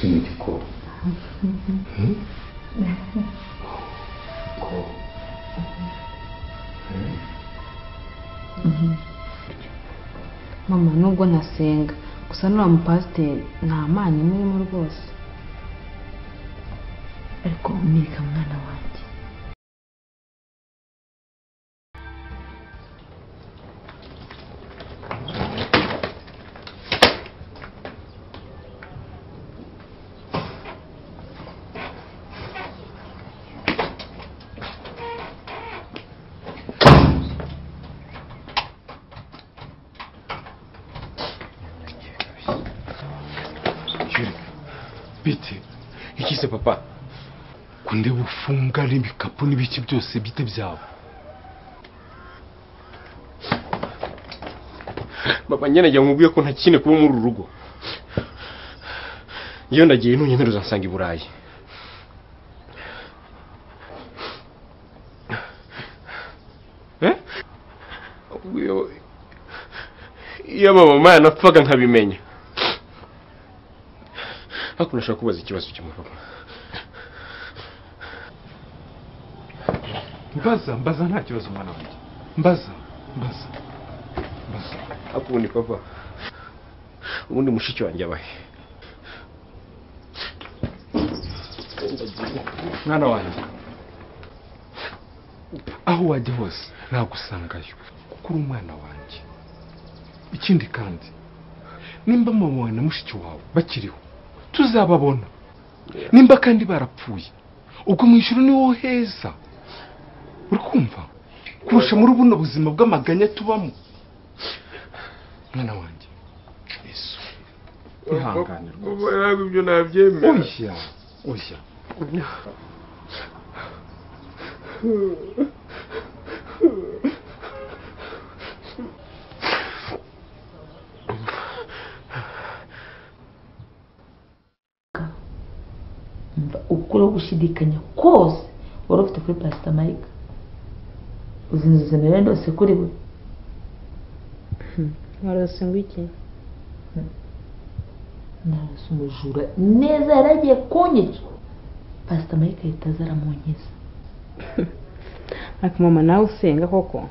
Si mu gikoni. Ko. Mama nubwo ntasenga gusa nuriya mupasiteri nta mana imurimo rwose. Ariko Milika mwana wanjye, Bite iki se papa? Kunde bufunga n'ibikapu n'ibiki byose bite byabo. Papa njye nagiye nkubwiye ko ntakine kuba muri uru rugo. Ngiyo ndagiye ntunyemerera uzansanga i Burayi. Iyo mama yanapfaga nkabimenya. Ariko nashaka kubaza ikibazo kimwe papa. Mbaza, mbaza nta kibazo mwana wanjye. Mbaza, mbaza. Mbaza. Ariko ubundi papa, ubundi mushiki wanjye abahe? Mwana wanjye, aho wajya hose nagusangayo kuko uri umwana wanjye. Ikindi kandi, nimba mama wawe na mushiki wawe bakiriho tuzababona. Nimba kandi barapfuye, ubwo mu ijuru ni wo heza. Uri kumva? Kurusha muri buno buzima bw'amaganya tubamo. Mwana wanjye, Yesu, ihangane rwose. Ntabwo ibyo nabyemera. Oya, oya. Ukuri gushidikanya kose wari ufite kuri Pastor Mike, uzi inzozi nari ndose kuri we. Warose ngo iki? Narose umujura neza yaragiye kunyica, Pastor Mike ahita aza aramunkiza. Ariko mama nawe usenga koko,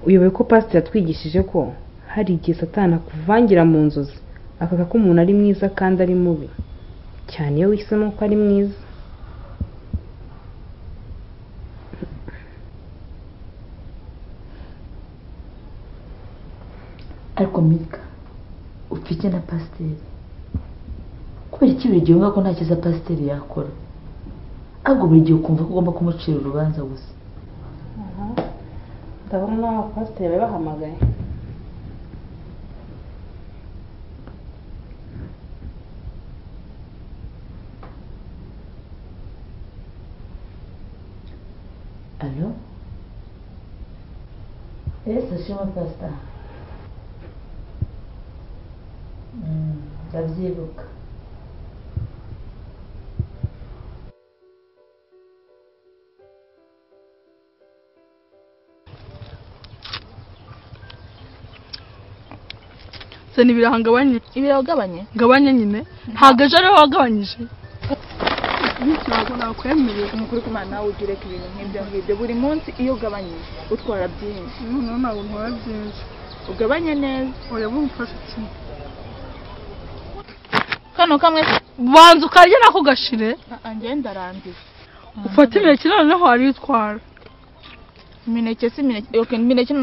uyobewe ko pasiteri yatwigishije ko hari igihe Satani akuvangira mu nzozi akaka ko umuntu ari mwiza kandi ari mubi, cyane iyo wihisemo ko ari mwiza. Ariko Milika, upfa na pasiteri kubera iki buri gihe wumva ko nta cyiza pasiteri yakora, ahubwo buri gihe ukumva ko ugomba kumucira urubanza gusa? Ndabona nawe pasiteri bari bahamagaye. Alo? Yesu ashimwe pasita. Ndabyibuka. Se ni ibiraha ngabanye. Ibiraha ugabanye? Ngabanye nyine. Ntabwo ejo ariho wagabanyije. Ntabwo nakwemerera. Umukuru kumana nawe ugireka ibintu nk'ibyo ngibyo. Buri munsi iyo ugabanyije utwara byinshi. Noneho ntabwo ntwara byinshi. Ugabanye neza. Oya bumfashe kimwe. Kano kamwe banza ukarya nako gashire. Njye ndarambiwe. Ufate imineke noneho waritwara. Imineke si imineke. Okay, imineke.